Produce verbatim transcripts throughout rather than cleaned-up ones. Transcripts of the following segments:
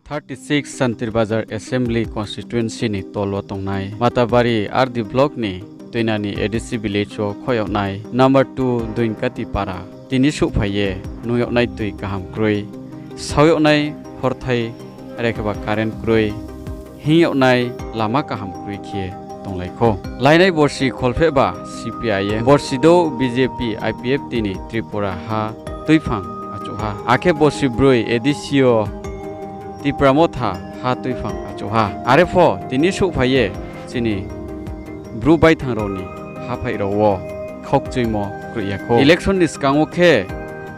Thirty six Santirbazar Assembly Constituency ni tol wo tongnai Matabari R D Block ni Tuinani A D C village wo khoh yag nai number two Doinkati para tini souhphai ye nung yag nai tui kaham kroi, sao yag nai horthai, are khe ba current kroi, hing yag nai lama kaham kroi khe tonglai khou. Lainai borsi kholpheh ba C P I M, borsi douh B J P I P F T ni Tripura ha tuiphang achouh ha. Akhe borsi broi A D C yo Tipra Motha ha tuiphang achouh ha. Are pho tini souhphai ye chini Bru baithang rao ni haphaih rao wo khaukchuimo kroih ya khou. Election ni skang wo khe,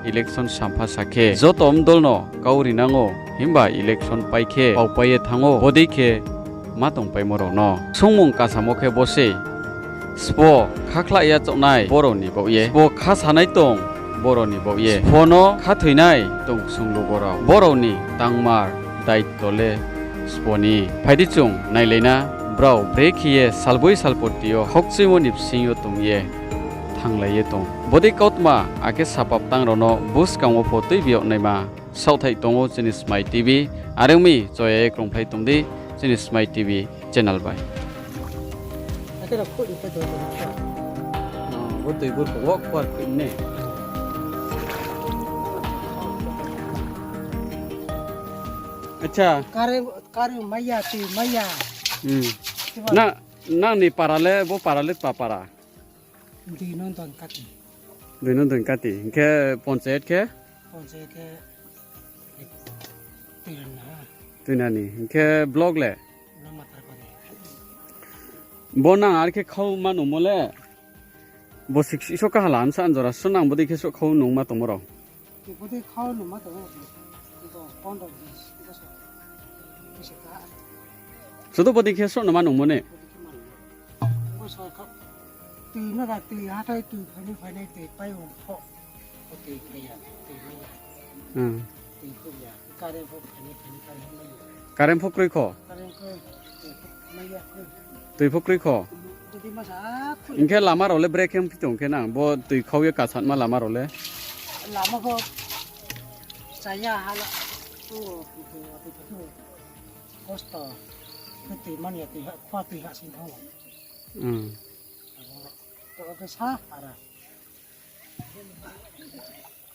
election sampha sa khe joto mdol no kau rinang ou, himba election pai khe paupai ye thanng ou, bodei khe ma tongpaimo rao no. Sungmung kasamo khe bo sei, sbo khakhlah ya chaohnai borao ni baoh ye, sbo kha sanai tong borao ni baoh ye, sbo no khathoinai tong ksung lugo rao, borao ni tangmar daito le sbo ni. Phai di chung nailai na, brao brekhe ye salboi salporti yo khaukchuimo ni bsing yo tong ye thannglai ye tong. Bodei kautma akhe sapap tang rao no buskang wo pho tuibi yag naima saohthaih tong ou chini Smai T V. Are ong mi choya ye krungphlai tong di chini Smai T V channel bai. Akhe rao khuh ni khe doi tong kha. O, bo tui burkong wo kuar khuh ni. Acha. Kare, kare maiya, tui maiya. Hmm. Nang ni para le, bo para le tma para? Dui no Doinkati. Dui no Doinkati. Hing khe panchayat khe? Panchayat khe Tuinani. Tuinani. Hing khe block le? Block Matabari. Bo nang are khe khau ma nungmo le? Bo sik sik so kaha la, bsa anjora so nang bodei khe so khau nungma tongmo rao? Bodei khau nungma tongmo rao, dos, pondro, bis, bosor. Bisi kaha. Sudu bodei khe so nungma nungmo ne? Bodei khe ma nungmo. Bo sorkar tui no ba tui hathái tui phainai phainai tui pai ong pho. Bo tui phai ya, tui mai ya. Hmm. Tui phai ya. Current pho phainai phainai current mai ya. Current pho kroi kho? Current kroi, tui pho mai ya kroi. Tui pho kroi kho? Bodei ma sa kroi. Hing khe lama rao le brekhe ongphi tong khe nang? Bo tui khau ye kasatma lama rao le? Lama pho chaya ha la. O, tui, tui, tui, kosto. Khe tui man ya, tui ha, khua tui ha sing thanng ou. Hmm. Abo, to khe sa, ara.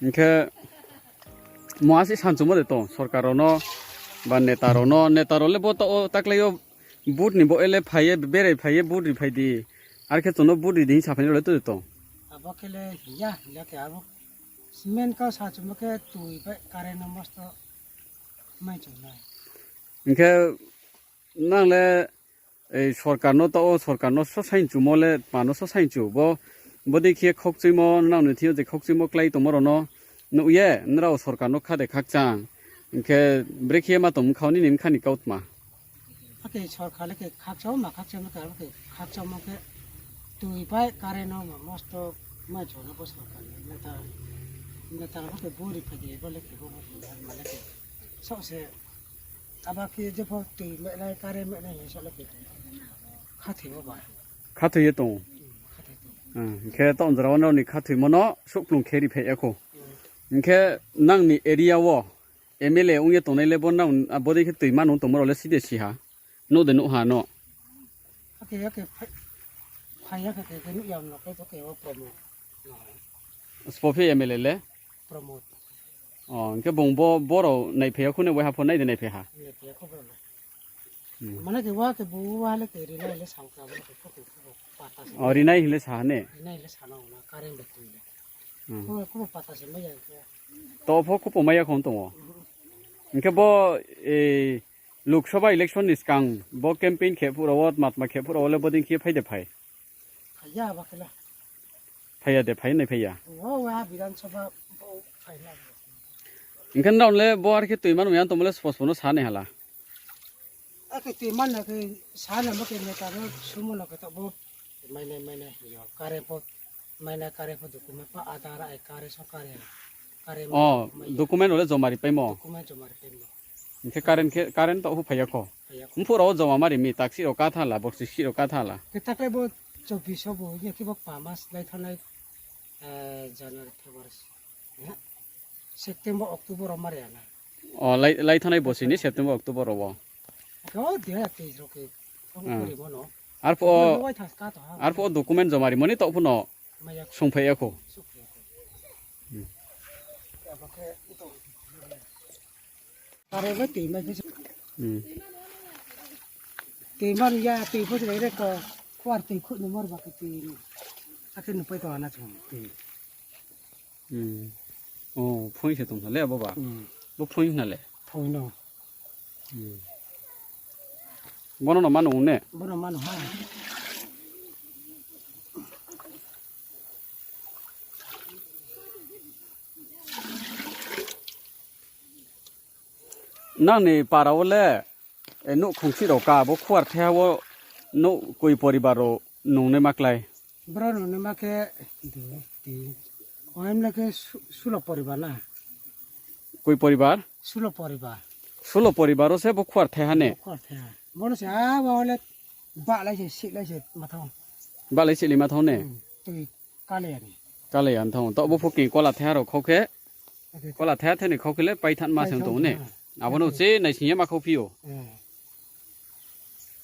Hing khe, mo asi sanchumo de tong, sorkar rao no, ba neta rao no, neta rao le bo taoh wo taklái yo vote ni bo ele phai ye, berai phai ye, vote ri phai di. Are khe chung no vote ri di hing saphai ni rao le to de tong. Abo khe le hing ya, hing ya khe abo. Cement kau sanchumo khe tui bai current no mosto mai chung nai. Hing khe, nang le, ei sorkar no taoh wo, sorkar no so sainchumo le, tma no so sainchu bo, bodei khe khaukchuimo, nang ni thing yo je khaukchuimo klái tongmo rao no nuh ye, nrao sorkar no kha de khakchang. Hing khe brekhe ye ma tong mkha nini mkha ni kautma. Akhe sorkar le khe khakchang ma khakchang ma khe, akhe khakchangmo khe tui bai current no ma mosto mai chung no bo sorkar le, neta, neta rao khe vote ri phai di, bo le khe bo, bo le khe. Saoh se Abo khe jepho tui menai, current menai hing ye saoh le khe khathoi o ba. Khathoi ye tong. Hmm, khathoi tong. Hmm, hing khe taoh jora wo nrao ni khathoimo no souhkplung khe ri phai ya khou. Hmm. Hing khe nang ni area wo M L A ong ye tongnai le bo nang, abo dei khe tui ma nung tongmo rao le si de si ha? Nuh de nuh ha no? Akhe, akhe phai, phai ya khe, khe, khe nuh ya no khe, khe o Pramod. Sbo phi M L A le? Pramod. O, hing khe bung bo, bo rao naiphai ya khou ne, waiha pho nai de naiphai ha? Naiphai ya khou bo le. Hmm. Mane khe wa khe bo wa le khe rinai le sa kha, bo khe kho khe kho pata se. O, rinai hing le sa ha ne? Rinai le sa na, current bai tui le. Hmm. Kho, kho pata se mai ya khe. To pho kho pho mai ya khou tong o. Hmm. Hing khe bo, e, Lok Sabha election ni skang bo campaign khe phuh rao wo, tma tma khe phuh rao wo le bodei khe phai de phai? Phai ya, ba khe le. Phai ya de, phai nai phai ya? Wo, wa Bidhan Sabha bo phai na. Hing khe nrao le bo are khe tui ma nung ya tongmo le sbo sbo no sa nai ha la? Akhe tui ma no khe sa nai mo khe neta no sumo no khe taoh bo. Mainai, mainai, yo, current pho, mainai current pho document pho Aadhaar, I card, ration card, current. O, mai ya. Document rao le joma ri paimo? Document joma ri paimo. Hing khe current khe, current taoh pho phai ya kho? Phai ya kho. Mphuh rao wo joma ma ri mi, taksi rao ka tha la, borsi si rao ka tha la. Khe taklái bo chobbish wo bo, hing khe bo pa mas lai thanngnai, eh, January, February. September, October wo ma ri ya na. O, lai, lai thanngnai bosi ni September, October rao wo. Khe o deha ya tei rao khe. Ang Hmm. pori bono. Arphuh o, Ang wai thas ka to ha. arphuh o document joma rimo ni taoh phuno Maya. sungphai ya kho. Sungphai ya kho. Hmm. Abo khe ito. Kare ba tei mai khe. Hmm. Tei mar ya tei pho se re ko. Khuar tei khut no mar ba khe tei. Akhe nupai to ana chung tei. Hmm. O, phoing se tong le abo ba. Hmm. Bo phoing na le. Phoing no. Hmm. Bono no mano ne? Bono mano ha. Nang ni para wo le, e, nouh khongsi rao ka, bo khuar thaiha wo nouh koi poribar rao nungnai ma klái? Bro nungnai ma khe, dui, tin. O, em le khe su-, sulo poribar na. Koi poribar? Sulo poribar. Sulo poribar wo se bo khuar thaiha ne? Bo khuar thaiha. Bono se, a, bo le, bahlai se, sihlai se, ma thang. Bahlai sihlai ma thang ne? Hmm, tui kalai ya ni. Kalai ya thang. Taoh bo pho khe kola thaiha rao khau khe. Kola thaiha thai ni khau khe le paithanma se tong ne. Abo no se naising ye ma khau phi ou.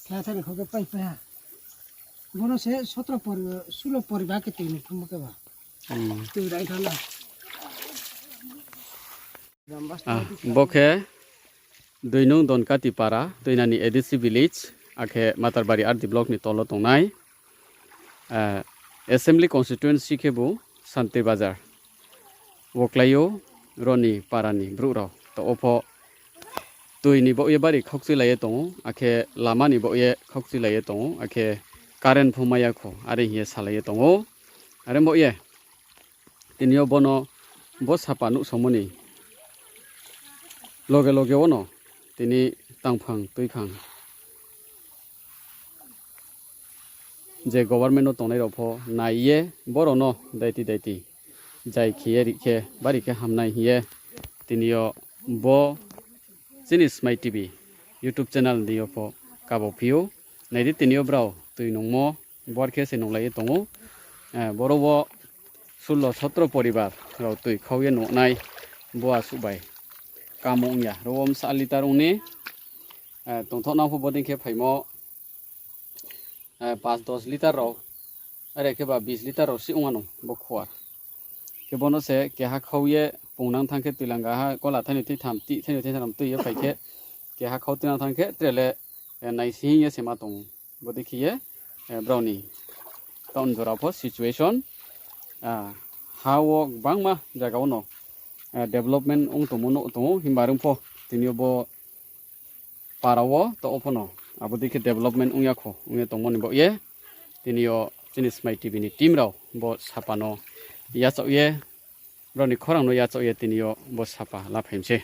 Thaiha thai ni khau khe pai pai ha. Bono se sotro pori, sulo poribar khe tui ni khumbo khe ba. Hmm. Tui rai thang na. Ah, bo khe Duinung Donkati para, Tuinani A D C village, akhe Matarbari R D block ni tolo tongnai. Ah, assembly constituency khe bo Santir Bazar. Wo klái ou, roni para ni brouh rao. To o pho tui ni baoh ye bari khaukchuilai ye tong ou, akhe lama ni baoh ye khaukchuilai ye tong ou, akhe current pho mai ya kho, are hing ye salai ye tong ou. Are baoh ye, tini yo bono bo sapa nuhsaomo ni loge loge wono tini tangphang tuiphang je government no tongnai rao pho nai ye borao no daiti daiti jai khe ye ri khe bari khe hamnai hing ye tini yo bo chini Smai T V YouTube channel ni yo pho kabo phi ou. Nai di tini yo brao tui nungmo bor khe se nunglai ye tong ou. Eh, boro wo sulo sotro poribar rao tui khau ye nuhnai bo asuh bai kam ong ya. Ro wo bsa litre ong ni, eh, tongthoh nang pho bodei khe phaimo, eh, panch dos litre rao, are khe ba bis litre rao si ong ano bo khuar. Khe bono se keha khau ye pungnang thanng khe tuilanga ha kola thaini tuitham, tih thaini tuitham tui ye phai khe keha khau tuinang thanng khe tre le, eh, naising ye se ma tong ou. Bodei khe ye, eh, brao ni town jora pho situation, ah, ha wo gbangma zaga wo no, eh, development ong tongmo nuh tong ou, himba rung pho tini yo bo para wo to o pho no abo dei khe development ong ya kho, ong ye tongmo ni baoh ye tini yo chini Smai T V ni team rao bo sapa no yachaoh ye, brao ni khorang no yachaoh ye tini yo bo sapa laphai mi se.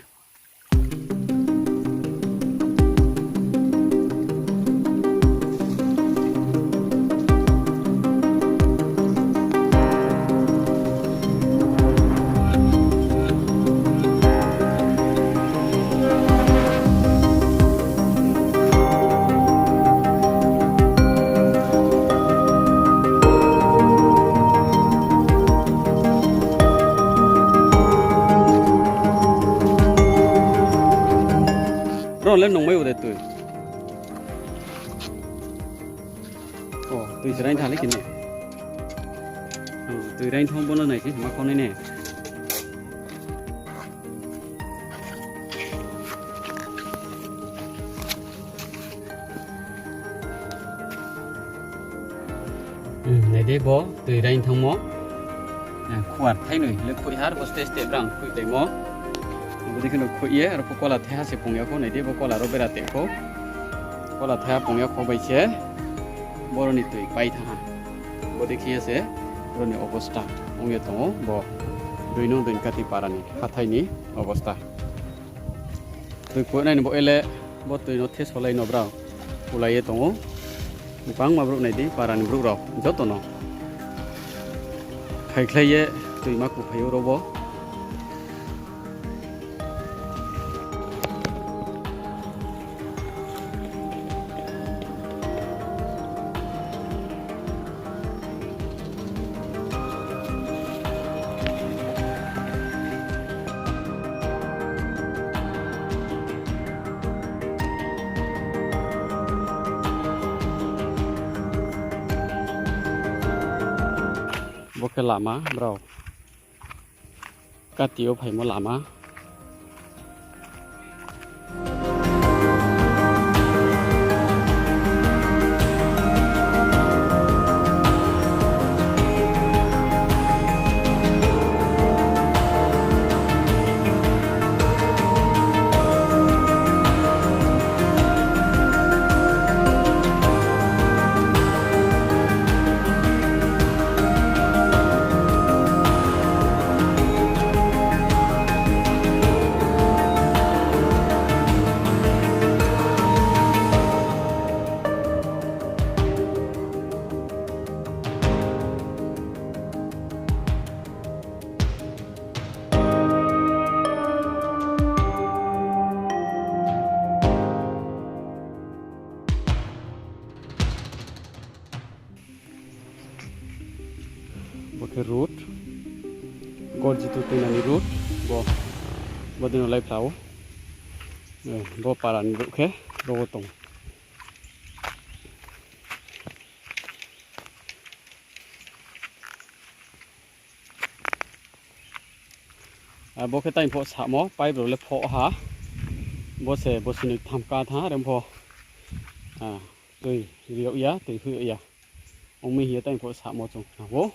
Ro le nungmai o de tui. O, tui se raing thanng le khe ne. O, tui raing thanng bo no nai se ma kho nai ne. Hmm, nai di bo tui raing thanngmo. Eh, khuar thainoi le khuih har bo steh steh brang khuih taimo. Bo dei khe no khuih ye, aro pho kola thaiha se pung ya kho, nai di bo kola ro bera tei kho. Kola thaiha pung ya kho bai se, boro ni tui pai thanng ha. Bo dei khe ye se, boro ni obosta ong ye tong ou, bo Duinung Doinkati para ni hathái ni obosta. Tui kuhnai ni bo ele, bo tui no thesolai no brao kulai ye tong ou. Bangma brouh nai di, para ni brouh rao joto no khaikhlai ye tuima kuphai ou ro bo. Khe lama brao kati yo phaimo lama. Bo khe road, Gorjitu tuinani road, bo, bo dei no laiphla ou. Bo para ni road khe, ro wo tong. Abo khe taing pho samo, pipe rao le phoh ha. Bo se bosi noi tham ka tha, are pho, tui ri yag ya, tui hoih yag ya. Ong mi hing ye taing pho samo chung khna ou.